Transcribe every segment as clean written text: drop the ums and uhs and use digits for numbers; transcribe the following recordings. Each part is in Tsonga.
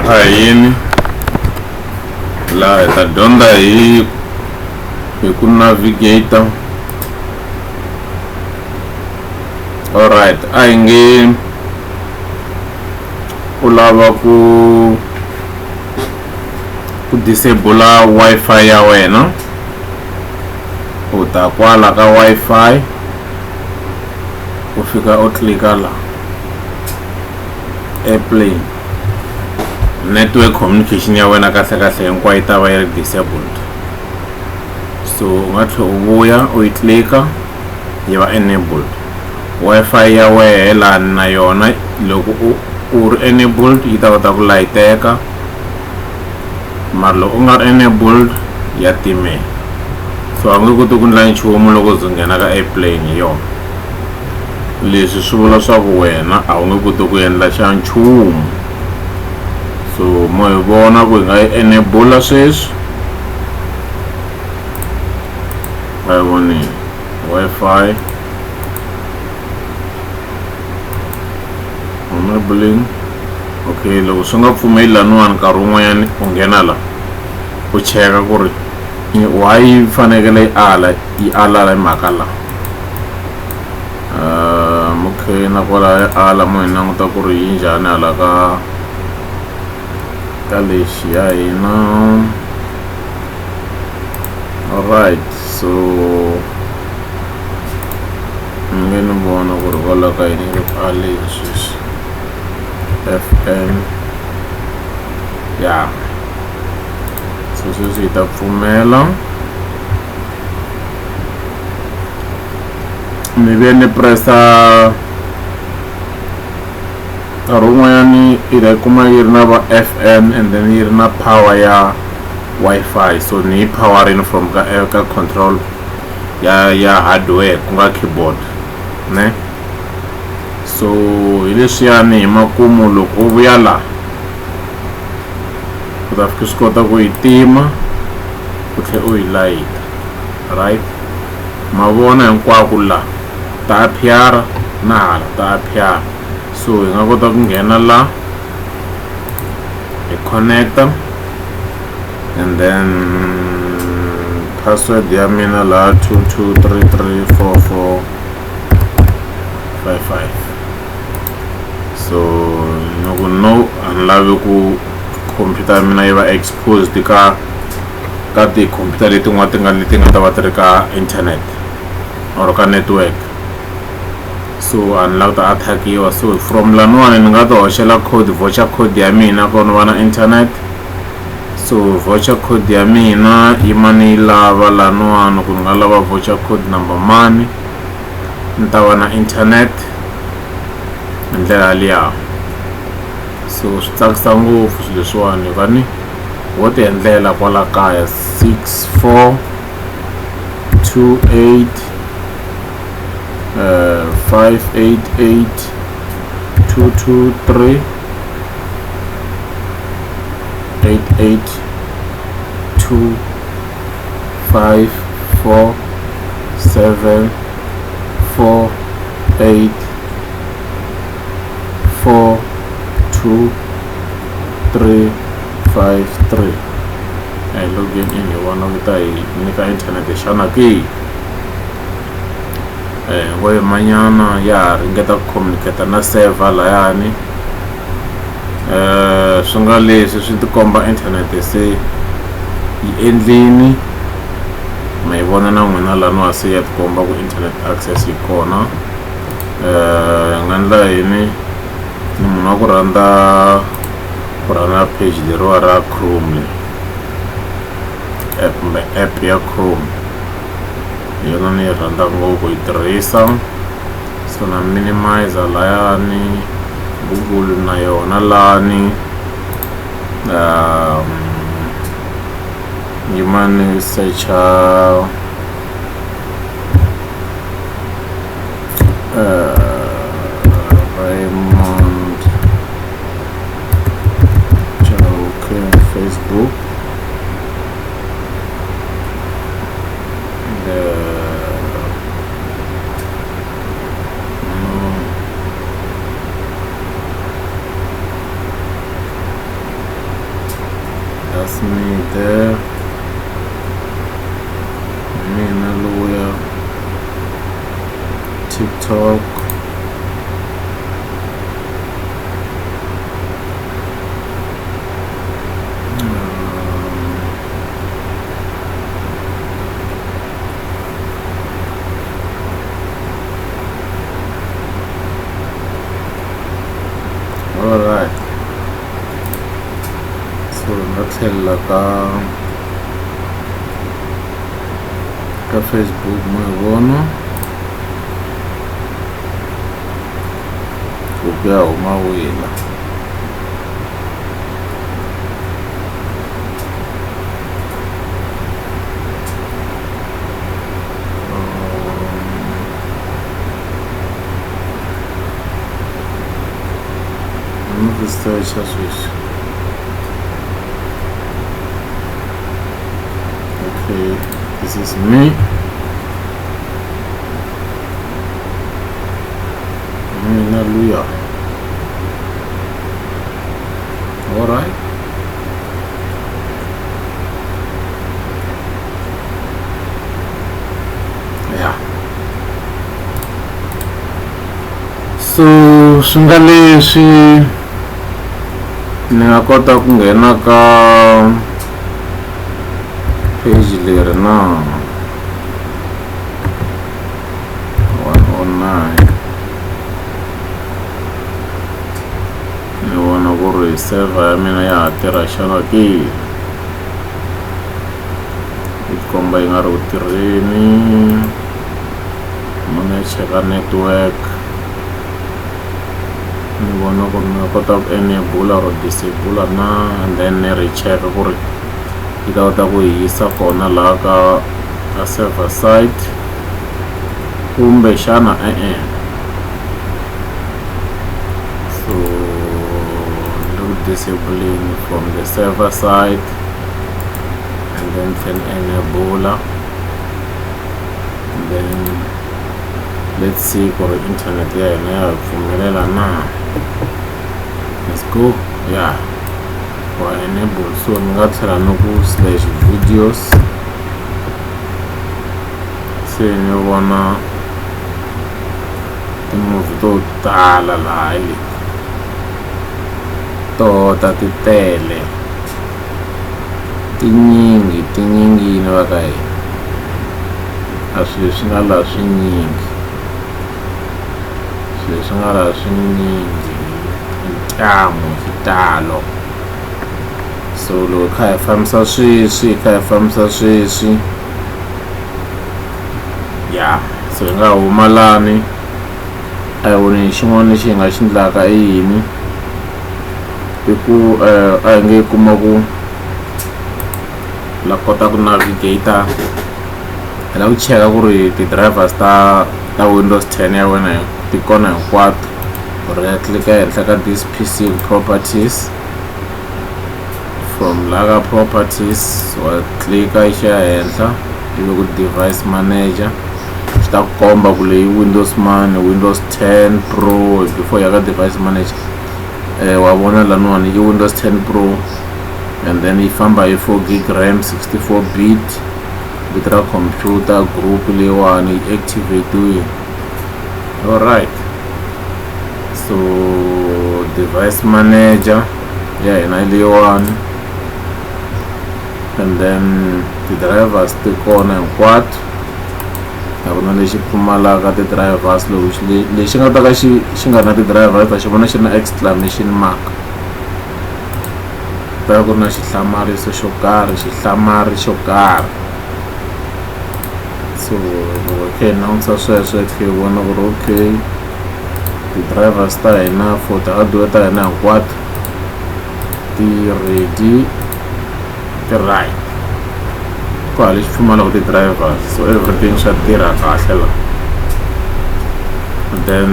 A hi yini laha hi ta dyondza hi hi ku navigate. Alright, a hi nge u lava ku ku disable Wi-Fi ya wena, u ta kwala ka Wi-Fi, u fika u tlika la airplane, network communication ya wena kahle kahle hinkwayo yi ta va yi ri disabled. So u nga tlhela u vuya u yi tlika yi va enabled. Wi-Fi ya wehe lani na yona loko u u ri enabled yi ta kota ku layiteka, mara loko u nga ri enabled ya timela. So a nge koti ku endla nchumu loko u nghena ka airplane hi yona. Leswi swi vula swa ku wena a wu nge koti ku endla xa nchumu. So mo hi vona ku hi nga yi enable sweswi, va yi vonile Wi-Fi enabling. Okay, loko swi nga pfumeli laniwani, nkarhi wun'wanyani u nghena la u cheka ku ri why yi fanekele yi ala, yi ala hi mhaka la. Okay, na kwala yi ala, mo hi languta ku ri yi njhani hala ka ka lexi ya hina. Alright, so ni nge ni vona ku ri kwalaho ka yini ri ku aleni sweswi. Fn ya, so sweswi yi ta pfumela. Ni ve ni pressa nkarhi wun'wanyani i ta kuma yi ri na va Fn and then yi ri na power ya Wi-Fi, so ni yi powerini from ka ka control ya ya hardware, ku nga keyboard ne. So hi leswiyani hi makumu, loko u vuya la u ta fika swi kota ku yi tima u tlhela u yi layita. Right, ma vona hinkwako la ta appear na hala ta appear. So hi nga kota ku nghena la hi connecta and then password ya mina la 22334455. So loko no a ni lavi ku computer ya mina yi va exposed ka ka tikhompyuta letin'wana ti nga leti nga ta va ti ri ka internet or ka network, so a ni lavi ku ta attackiwa. So from laniwani ni nga ti hoxela code, voucher code ya mina ku ni va na internet. So voucher code ya mina yi ma ni yi lava laniwani ku ni nga lava voucher code number mani ni ta va na internet hi ndlela yaliya. So swi tsakisa ngopfu swilo leswiwani hikuva ni wo ti endlela kwala kaya. 6428 588 223 88 2 5 4 7 4 8 4 2 3 5 3. Hi login in, hi vona ku ta hi nyika internet xana ke. Ngo yimanyana ya ha ringeta ku communicate na server layani. Swi nga leswi swi tikomba internet se yi endlini, ma yi vona na n'wina laniwa se ya tikomba ku internet access yi kona. Hi nga endla yini? Ni munhu wa ku rhandza ku rhana page leriwa ra Chrome leri, kumbe app ya Chrome, hi yona ni yi rhandza ngopfu yi tirhisa. So na minimizer layani, Google na yona lani, yima ni searcha Raymond Chauke Facebook. The no. TikTok. Alright, so hi nga tlhelela ka Facebook mo hi vona ku ku ya huma wina. Ni ku search-a sweswi. Okay, this is me. Mina luya. Alright. Yeah. So swi nga leswi ni nga kota ku nghena ka page leri na 109 ni vona ku ri server ya mina ya ha tirha xana ke, yi komba yi nga ri ku tirheni. Ni ya cheka network, ni vona ku ri ni nga kota ku enable or disable na, and then ni recheck ku ri yi ta kota ku yi yisa kona laha ka server side kumbe xana e-e. So ni le ku disabling from the server side and then then enable, and then let's see ku ri internet ya hina ya hi pfumelela na. Let's go. Yeah, wa enable. So ni nga tlhela ni ku slash videos, se ni vona ti-movie to tala laha leti to ta ti tele, tinyingi tinyingini va ka hina. A swilo leswi nga laha swinyingi, swilo leswi nga laha swinyingi ntamu xitalo. So loko hi kha hi fambisa sweswi, hi kha hi fambisa sweswi, ya. So hi nga huma lani, a hi voni xin'wana lexi hi nga xi endlaka i yini. I ku a hi nge kuma ku la kota ku navigate, hi lava ku cheka ku ri ti-drivers ta Windows 10 ya wena ti kona hinkwato. Ri ya click-a ehenhla ka this PC, properties. From laha ka properties wa click-a xi ya henhla, ivi ku device manager, swi ta ku komba ku leyi Windows mani, Windows 10 Pro. Before ya ka device manager, wa vona laniwani i Windows 10 Pro, and then yi famba hi 4 gig RAM, 64 bit. Vito ra computer group leyiwani yi activate. Alright, so device manager ya hina leyiwani, and then ti-drivers ti kona hinkwato, a ku na lexi pfumalaka ti-drivers. Loko lexi nga ta ka xi nga na ti-drivers, ta xi vona xi ri na exclamation mark, ta ku ri na xihlamariso xo karhi, xihlamari xo karhi. So loko hi kha hi langutisa sweswo, hi kha hi vona ku ri okay, ti-drivers ta hina for ti-hardware ta hina hinkwato ti ready, ti right, ku hava lexi pfumalaka ti-drivers. So everything swa tirha kahle la. Then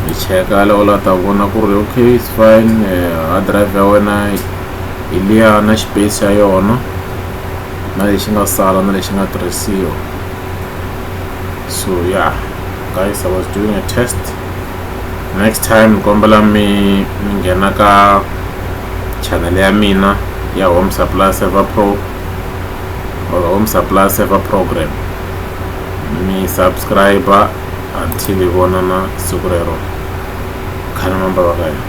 hi cheka loko la ta vona ku ri okay, it's fine. Hard drive ya wena hi liya na space ya yona, na lexi nga sala na lexi nga tirhisiwa. So yeah guys, I was doing a test. Next time ni kombela mi nghena ka channel ya mina ya Home Supply Server Pro or Home Supply Server Program. Mi subscribe until hi vonana siku rero. Khale mamba va ka hina.